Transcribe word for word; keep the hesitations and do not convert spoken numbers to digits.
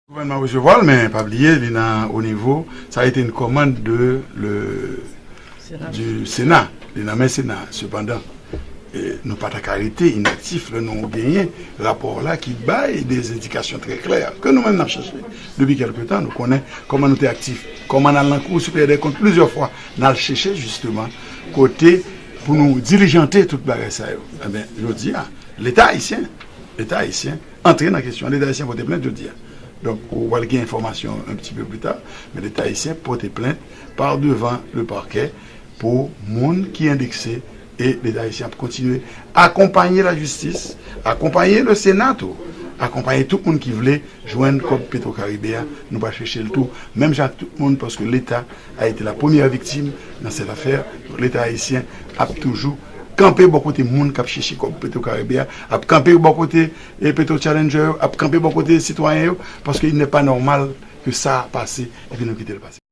Gouvènman resevwa l, men pa bliye, li nan o nivo, sa a été une commande de le, du Sénat, li nan men Sena. Sepandan, e, nou pa ta ka rete inaktif lè nou genyen rapò la ki bay des indications très claires ke nou menm n ap chèche depi kèlke tan. Nou konnen kòman nou te aktif, kòman n al nan Cour supérieure des comptes plizyè fwa, n al chèche jisteman kote pou nou dilijante tout bagay sa yo. Ebyen, jodi a, Leta ayisyen, Leta ayisyen antre nan kesyon an. Leta ayisyen pote plent jodi a. Donk, ou pral gen enfòmasyon un petit peu plus tard, men Leta ayisyen pote plent par devant le parquet pou moun ki endekse, e Leta ayisyen ap kontinye akonpaye lajistis, akonpaye le Sena tou, akonpaye tout moun ki vle jwenn kòb Petro Caribe a. Nou pral chèche l tou, menm jan ak tout moun, paske Leta a été la première victime dans cette affaire. Leta ayisyen ap toujou kanpe bò kote moun k ap chèche kòb Petro Caribe a, ap kanpe bò kote, e, Petro Challenger yo, ap kanpe bò kote sitwayen yo, paske il n'est pas normal que ça pase epi nou kite l pase.